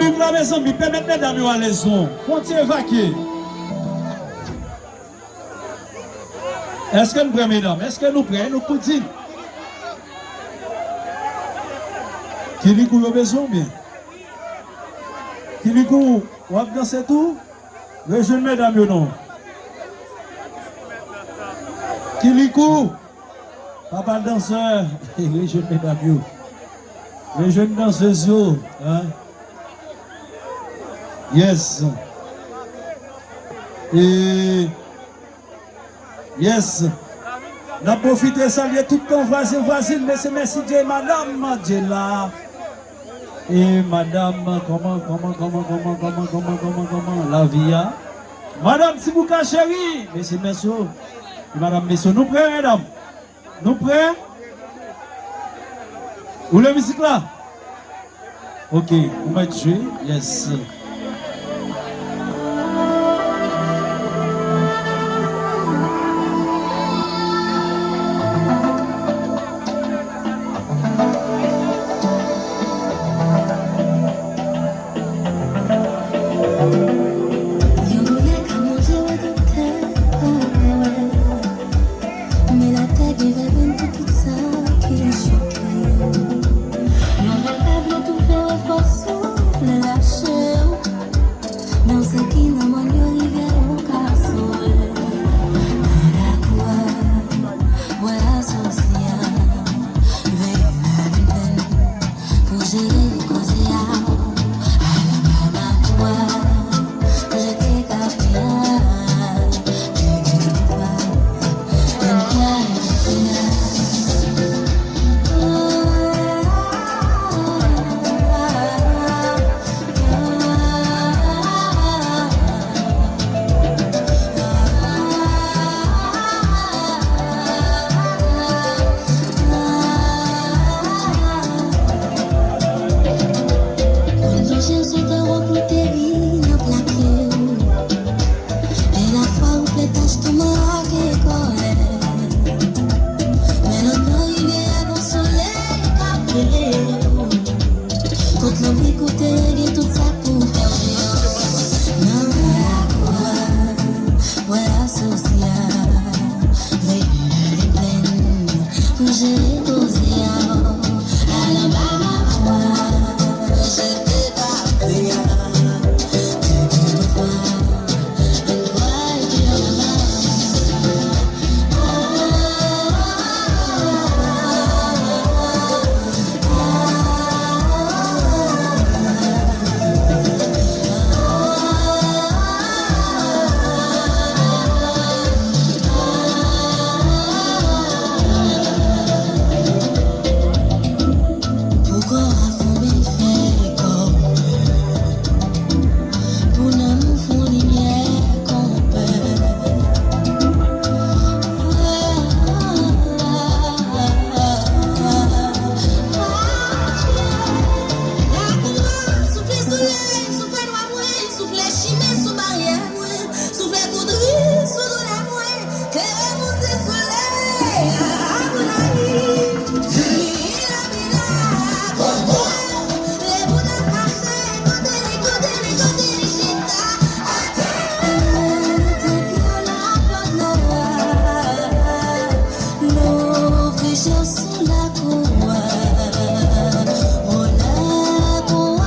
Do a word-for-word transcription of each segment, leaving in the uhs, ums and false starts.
Viv la, mezanmi, pèmèt medam yo alèz non. Fon ti evakye. Èske n prè, medam? Èske nou prè? Nou kou di n. Kilikou yo bezwen w byen? Kilikou, w ap danse tou? Rejwenn medam yo non. Kilikou, papa dansè, rejwenn medam yo. Rejwenn dansèz yo, hein? Yes. E Yes. N ap pwofite salye tout tan vwazen, vwazin, mesye, mèsi Dye, madanm Dye la. E madanm, kòman, kòman, kòman, lavi a? Madanm Tibouka cheri, mesye, mèsi. E madanm, mesye, nou prè, medam? Nou prè? Ou le mizik la? Ok, ou mèt jwe. Yes. Yon doulè ka monte wotè, oh, oh, oh. Men latè gen vèbèn pou tout sa ki choke yo. Yon lè ka vle toufe wè fòs ou vle lache w. Men w se ki nan mòn yo rivyè ou ka sove. Nan lakou a, bwè asosye a, veye nan plen. Pou jere koze a, al anba mato a, jete kafe a, te gen de fwa, ann kwè nan final. Konn plonje sou teren pou teri nan plake w. Lè lafwa ou plè tach tou make kò w. Men lòt bò rivyè a gon solèy k ap brile w. Kot lanmou kote gen tout sa pou fè w deyò. Nan lakou a, bwè asosye a, veye nan plen, pou jere koze a. Al anba mato a, jete kafe a, te gen de fwa, ann kwè ke anba Pou kò a fonmen fè kò. Pou nanm ou fon limyè konpè. Lakou a soufle solèy, soufle nwa mwen, soufle chimè sou baryè mwen, soufle kout ri sou doulè mwen. Klere pou se solèy a pou lavi. Li ilomine kò mwen. Lè moun nan fache, kote li, kote li, kote li chita. Atè. Tanki yon lapòt nwa. Louvri je sou lakou a. O lakou a.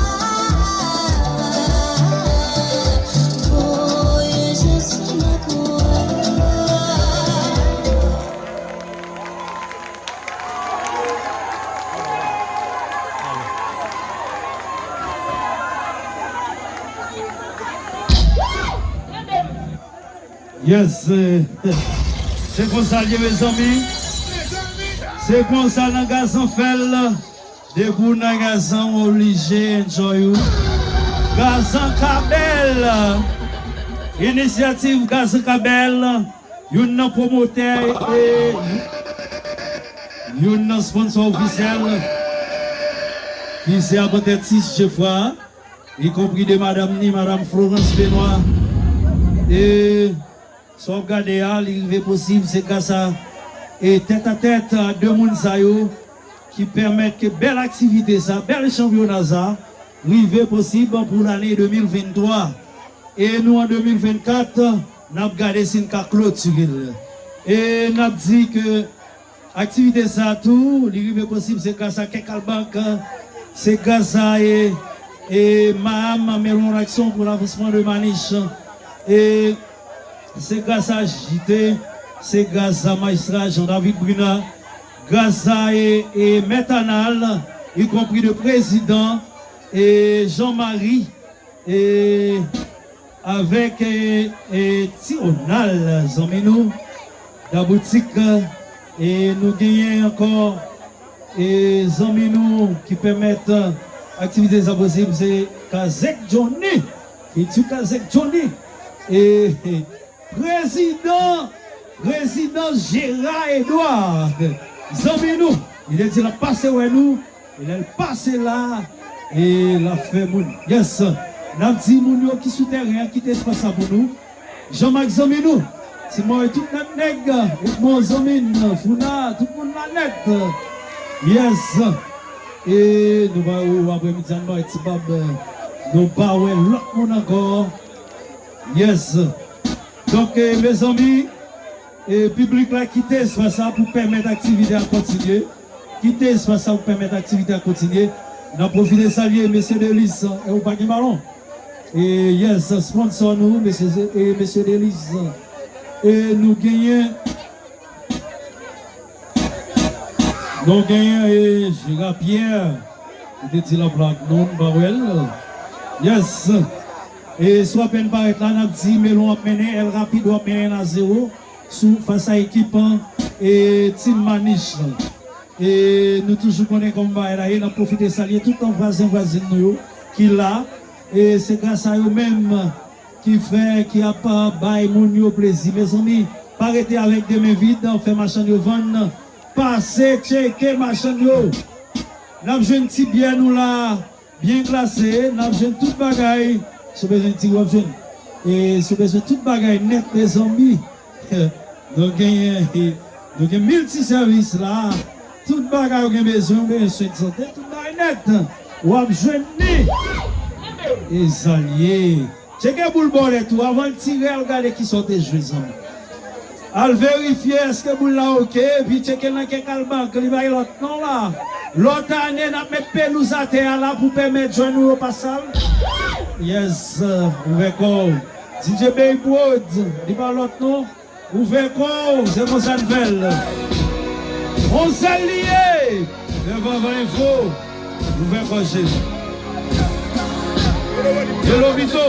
Voye je sou lakou a. Yes, eh, se konsa l ye, mezanmi. Se konsa nan Gazan fè l. Depi w nan Gazan, w oblije enjoy ou. Gazan Kabèl. Inisyativ Gazan Kabèl. Youn nan pwomotè e youn nan sponsò ofisyèl ki se Apotè Tis Jefra, ikonpri de madanm ni, madanm Florence Benoît. E sa w ap gade a, li rive posib, se gras a e tèt a tèt a de moun sa yo ki pèmèt ke bèl aktivite sa, bèl chanpyona sa, rive posib pou lane de mil venntwa. E nou an de mil vennkat, n ap gade si n ka klotire l. E n ap di ke aktivite sa a tou, li rive posib, se gras a Kèk Albank, se gras a, e, e, Maham Melon Aksyon pou lavansman de Manich, e se gras a J T, se gras a Majistra Jean David Brunat, gras a, e, e, Mèt Anal, y compris de prezidan, e, Jean Marie, e, avèk, e, e, Ti Ronald, zanmi nou, Daboutik, e, nou genyen ankò, e, zanmi nou ki pèmèt, e, aktivite sa posib, se Kazèk Johnny, fiti Kazèk Johnny, e, e, prezidan, prezidan Gérard Edouard, zanmi nou, li te di l ap pase wè nou, e lè l pase la, e l ap fè moun. Yes. N ap di moun yo ki sou tèren an, kite espas la pou nou. Jean Marc zanmi nou, Ti Moy, tout nèt nèg, Edmond zanmi n, Founa, tout moun la nèt. Yes. E nou pa wè w aprèmidi an, Ti Bab, nou pa wè lòt moun ankò. Yes. Donk, e, mezanmi, e, piblik la kite espas la pou pèmèt aktivite a kontinye. Kite espas la pou pèmèt aktivite a kontinye. N ap pwofite salye mesye Delis, e ou pa gen balon. E yes, sponsò nou, mesye, e mesye Delis. E nou genyen, nou genyen, e Jera Pierre. Li te di l ap la non, m pa wè l. Yes. E sou apèn parèt la, n ap di Melon ap mennen, El Rapido ap mennen en a zewo sou fas a ekip, e, Team Manich la. E nou toujou konnen kòman bagay la ye, n ap pwofite salye tout vwazen vwazin nou yo ki la. E se gras a yo menm ki fè, ki ap, a, bay moun yo plezi. Mezanmi, pa rete avèk de men vid, fè machann yo vann. Pase tcheke machann yo. N ap jwenn ti byè nou la, byen glase, n ap jwenn tout bagay. Si w bezwen ti, w ap jwenn. E si w bezwen tout bagay nèt, mezanmi, nou genyen, nou gen milti sèvis la. Tout bagay ou gen bezwen, ou bezwen swen de sante, tout bagay nèt. W ap jwenn li. E sa l ye. Tcheke boul bòlèt ou avan l tire, al gade kisa w te jwe, zanmi. Al verifye èske boul la oke, epi tcheke nan kèk albank, li bay lòt non la. Lòt ane, n ap met pelouz atè a la pou pèmèt jwè nou yo pa sal. Yes, ouvè kò w. D J Bay Prod, li pa lòt non. Ouvè kò w, se konsa n fè l. Onzèl li ye. Devan van enfo. Ouvè kò jeni. Hello Vito.